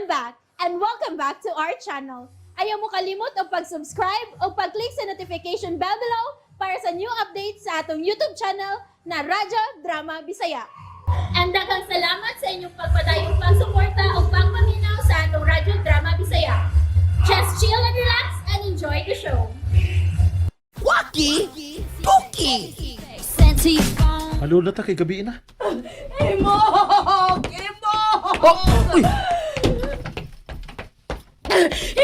I'm back and welcome back to our channel. Ayaw mo kalimot og pag-subscribe o pag-click sa notification bell below para sa new updates sa atong YouTube channel na Radyo Drama Bisaya. And daghang salamat sa inyong pagpadayong pagsuporta o pagpaminaw sa atong Radyo Drama Bisaya. Just chill and relax and enjoy the show. Waki! Tuki! Sent to your phone. Malula ta kay gabi na. Imok! Imok! Oh, uy!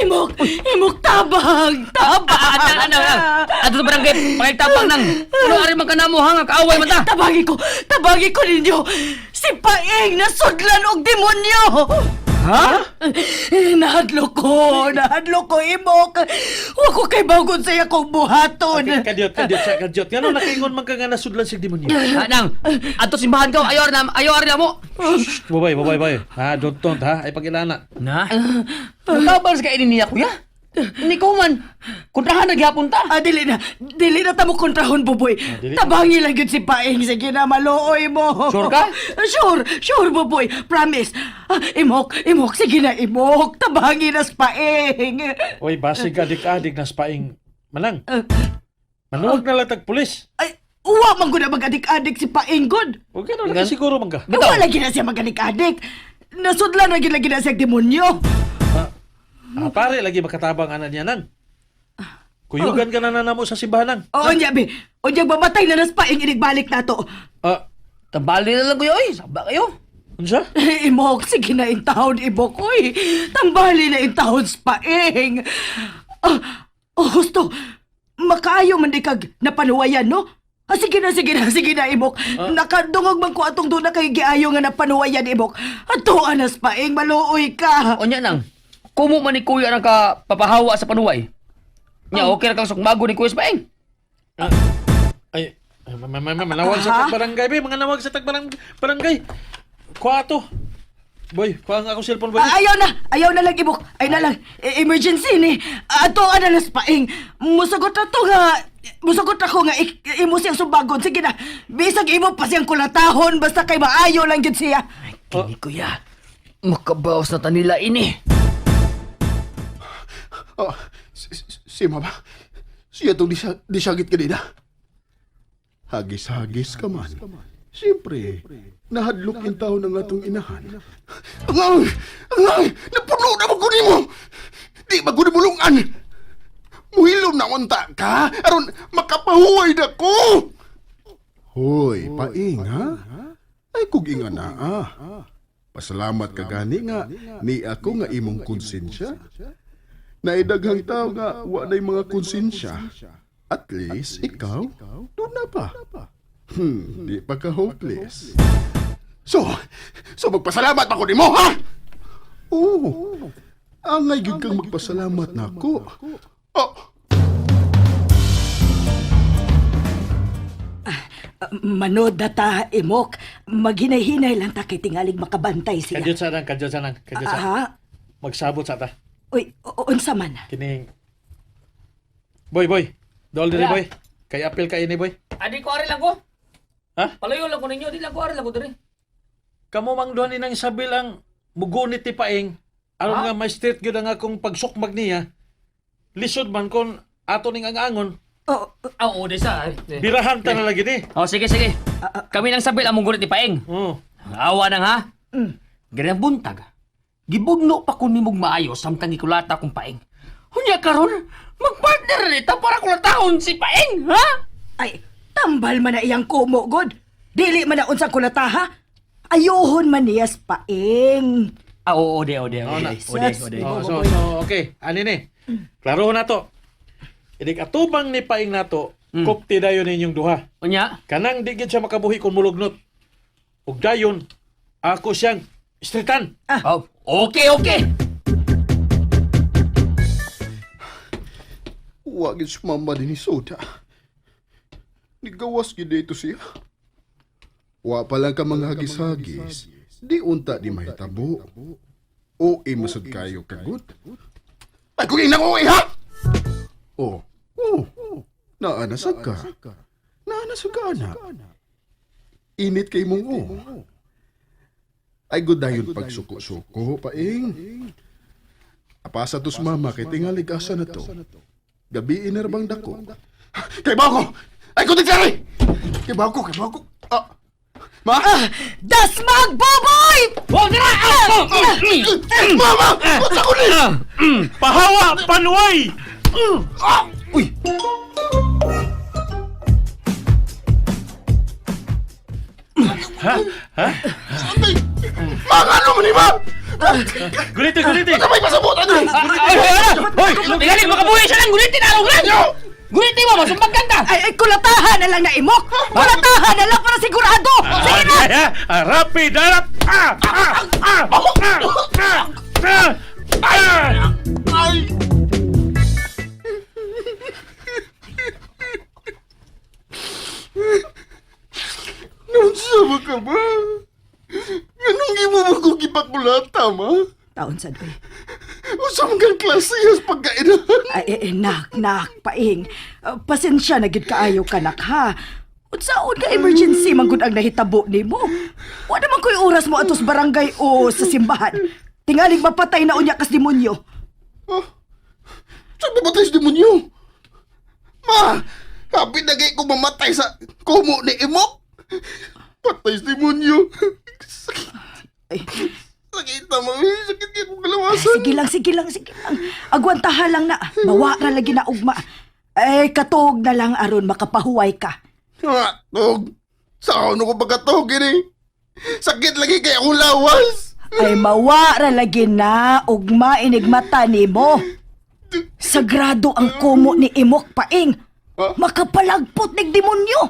Imok! Imok, tabang! Tabang! Ah, ano, ano, ato sa barangay, pakitabang nang. Ano, ari man ka na mo, ha? Nga kaaway man ta. Tabangi ko! Tabangi ko ninyo! Si Paeng nasudlan og demonyo! Ha? Nahadlok ko! Nahadlok ko, Imok! Wa ko kay bagon sa akong buhaton! Kadyot, kadyot sa kadyot. Ngano nakaingon man ka nga nasudlan sig demonyo? Ha, nang, ato simbahan ka, ayaw ari na, ayaw ari na mo. Shh, babay, babay, babay. Ha, don't, ha. Ay pagilana. Na? Nagtabang sa kainin niya, kuya. Hindi ko man. Kontrahan na gihapon ta. Ah, dili na. Dili na tamo kontrahon, Buboy. Dili. Tabangi lang yun si Paeng. Sige na, maluoy mo. Sure ka? Sure, sure, Buboy. Promise. Ah, imok, imok. Sige na, imok. Tabangi na si Paeng. Oy, basig adik-adik na spaing manang. Manuwag na lang tag pulis. Ay, uwa man gud na mag-adik-adik si Paeng, god. Huwag ka na lang siguro man ka. Bitaw. Wala lagi na siya mag-adik-adik. Nasudlan na gyud lagi na siya demonyo. Ah, pare, lagi makatabang ana niya nang. Kuyugan ka na na namo sa simbahan nang. Oo, nya, be. Unya, mamatay na nas Paeng inigbalik na to. Ah, Tambali na lang kuya, oy. Saba kayo. unsa? Imok, sige na in town, imok, oy. Tambali na in town, spaing. Ah, oh, husto. Makaayo man di kag napanuwayan, no? Ah, sige na, sige na, sige na, imok. Nakadungog man ko atong doon na kay giayo nga napanuwayan, imok. Ato, anas paing, maluoy ka. O nya nang, kumo man ni kuya nang ka papahawa sa panuway. Nya, okay ra kang sukmago ni kuya sa paeng. Ah, ay, ay, manawag sa tagbarangay, be. Mga nawag sa tagbarangay. Kuha to. Boy, kuha nga akong cellphone, boy. Ah, ayaw na, ayaw na lang, imok. Ay na lang, emergency ni. Ato, anas paing. Musagot na to nga, musagot ako nga, imo siyang subagon. Sige na, bisag imo pa siyang kulatahon, basta kay maayo lang yun siya. Kini kuya, makabawas na tanila ini. Oh, si mama. Siya itong disagit kanina. Hagis-hagis ka man. Siyempre, nahadlok yung tao ng atong inahan. Angay! Angay! Napuno na maguni mo! Di maguni bulungan! Muhilom na unta ka! Aron makapahuway na ko! Hoy, paing ha? Ay kug inga na ah. Pasalamat ka gani nga ni ako nga imong konsensya. Naidaghang tao nga wa na'y mga konsensya. At least ikaw, doon na pa. Di pa ka hopeless. So magpasalamat ako nimo, ha? Oo. Angay gyud kang magpasalamat nako. Oh, Manod na ta, imok. Maghinay-hinay lang ta kay tingalig makabantay siya. Kadyot sa nang, kadyot sa nang, kadyot sa. Ah, Magsabot sa ta. uy, unsa man? Kining. Boy, boy. Dool diri, Wala. boy. Kay apil kay ini, boy. Adi ko ari lang ko. Ha? Palayo lang ko ninyo, di lang ko ari lang ko diri. Kamo mang duha ni nang Isabel ang mugunit ni Paeng. Aron Ha? nga may street gyud ang akong pagsukmag niya. Lisod man kon ato ning ang-angon. Oh, Ah, oo, di sa. Birahan ta na lagi ni. Oh, sige, sige. Kami nang sabil among gulit ni Paeng. Oh. Awa nang ha. Ganang buntag. Gibugno pa kun nimog maayo samtang gikulata kong Paeng. Unya karon, magpartner na ita para kulatahon si Paeng, ha? ay, tambal man na iyang kumo, god. Dili man na unsang kulataha. Ayohon man niya sa paing. Ah, oo, ode, ode, ode, na. ode, ode. Oh, so okay. Ani ni. Klaro na to. Inig atubang ni Paeng nato, kupti dayon ninyong duha. Unya, Kanang di gid siya makabuhi kung mulugnot. Ug dayon ako siyang streetan. oh, okay, okay. wa gid sumama din ni Soda. Nigawas gid dito siya. Wa pa lang ka mga hagis-hagis, di unta di mahitabo. O masud kayo kagut. Ay kung inang uwi ha! Oh, oh, naanasag ka. Naanasag ka, anak. Init kay mong o. Ay gudayon pagsuko-suko, paing. Apasa to sa mama kay tingalig asa na to. Gabi inarbang dako. Kay bako! Ay kutik sari! Kay bako, kay bako. Ah. Ma! Dasmag, Boboy! Wow, dira! Ah! Oh, mm. Mama! Unsa ko ni? Pahawa, panuay! Uy! Ma, ano man ni ma? Guliti, guliti! Ano may pasabot ano? Ay, ay, ay! Hoy! Tingali, makabuhi siya lang! Gulitin araw lang! Gulitin mo! Masumbag ka! Ay, ay, kulatahan na lang na imok! Kulatahan na lang para sigurado! Sige na! Ah, Rapid, harap! Ah! Ah! Ah! Ah! Ah! Ah! Ah! Ay! Naunsa ba ka ba? Anong imo mo kong gipakulata, ma? Taon sa doy. Unsa man kang klase as pagkainahan? Ay, ay, ay, nak, nak, paing. Pasensya na gid kaayo kanak ha. Unsaon ka emergency man gud ang nahitabo nimo? Wa naman ko'y oras mo atos barangay o sa simbahan. Tingaling mapatay na unya kas demonyo. Ah, sa mamatay sa demonyo? Ma, happy na kay ko mamatay sa kumo ni Imok. Patay sa demonyo. Sakit. Ay. Sakit na, mami. Sakit kay kong kalawasan. Sige lang, sige lang, sige lang. Agwantaha lang na. Mawa ra lagi na ugma. Ay, katog na lang aron makapahuway ka. Ah, tog. Sa ano ko pagkatog, ini? Sakit lagi kay akong lawas. Ay, mawa ra lagi na ugma inigmata nimo. Sagrado ang kumo ni Imok Paing. Makapalagpot nig demonyo.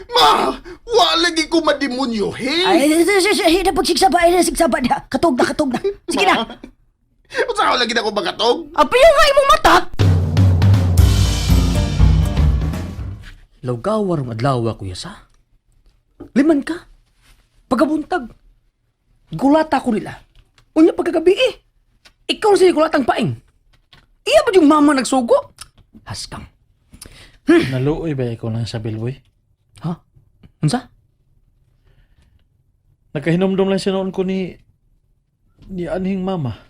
Ma, wa lagi ko mademonyo, he? Ay, ay, pagsigsaba, ay, sigsaba na. Katog na, katog na. Sige na. Unsa ka lagi na ko pagkatog? Apiyo nga imong mata. Lawgawa rong adlaw kuya sa. Liman ka. Pagabuntag. Gulata ko nila. Unya pagkagabi eh. Ikaw sila gulatang paing. Iya ba yung mama nagsugo? Haskang. Naluoy ba ikaw lang sa bilboy? Ha? Unsa? Nakahinomdom lang siya noon ko ni anhing mama.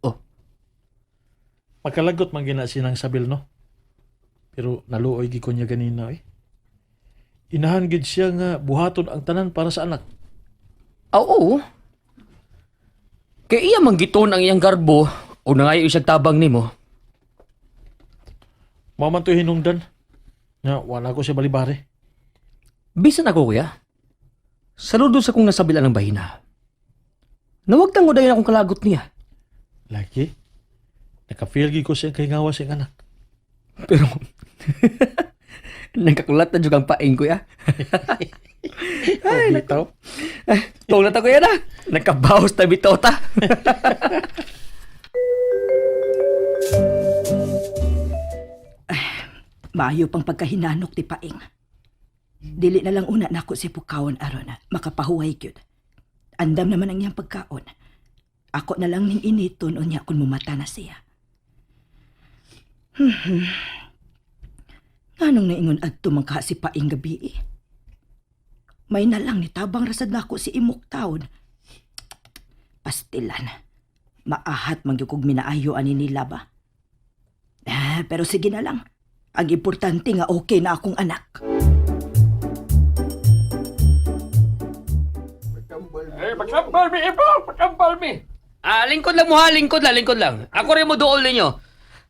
Oh. Makalagot man gina sinang sabil, no? Pero naluoy gi ko niya ganina, eh. Inahan gid siya nga buhaton ang tanan para sa anak. Ah, Oo. Kay iya man giton ang iyang garbo o nangayo isang tabang nimo. Mao man to'y hinungdan. Nga, wala ko siya balibari. Bisan ako kuya. Saludo sa kong nasabila ng bahina. Nawag tango dayon akong kalagot niya. Lagi. Naka-feel gid ko siya kahingawa sa iyang anak. Pero nagkakulat na jud ang paing kuya. Ay, bitaw. Tong na ta kuya na. Nagkabaos ta bitaw ta. Maayo pang pagkahinanok ti Paing. Dili na lang una nako si Pukawon aron makapahuway gyud. Andam naman ang iyang pagkaon. Ako na lang ning initon unya kun mumata na siya. Nganong naingon adto man ka si Paing gabi eh? May na lang ni tabang rasad nako si Imok taon. Pastilan. Maahat man gyud kog minaayo ani nila ba. Ah, pero sige na lang. Ang importante nga okay na akong anak. Eh, pagkambal mi, ibo! Pagkambal mi! Ah, lingkod lang mo ha, lingkod lang, lingkod lang. Ako rin mo dool ninyo.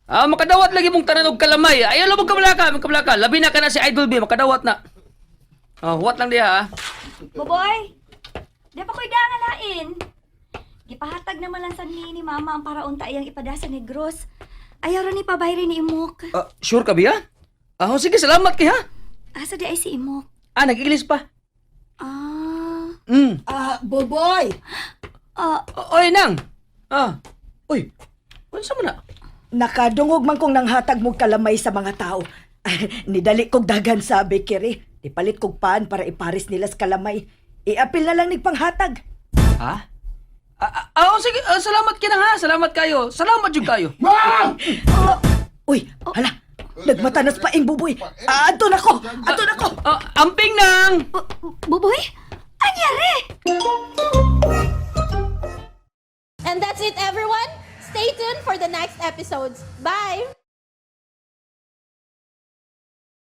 Ah, makadawat lagi mong tanan og kalamay. Ayaw lang mong kamalaka, mong kamalaka. Labi na ka na si Idol B, makadawat na. Ah, huwat lang diha ha. Boboy, di pa ko'y dangalain. Gipahatag naman lang sa ni mama ang paraunta iyang ipada sa negros. Ayaw ra ni pabayri ni Imok. Ah, sure ka biya? Ah, oh, sige, salamat kay ha. Asa di ay si Imok? Ah, nag-English pa. Ah, Ah, Boboy! ah, Oy, nang. Ah. Uy. Unsa man na? Nakadungog man kong nanghatag mong kalamay sa mga tao. Nidali kog dagan sa bakery. Ipalit kog paan para ipares nila sa kalamay. Iapil na lang nigpanghatag. Ha? Ah, ah, ah, oh, sige, ah, salamat ka na ha. Salamat kayo. Salamat jud kayo. Ma! Uy, hala! Nagmatanas pa ing Buboy. Ah, adto na ko! Adto na ko! Ah, amping nang. Buboy? Anyari? And that's it, everyone. Stay tuned for the next episodes. Bye!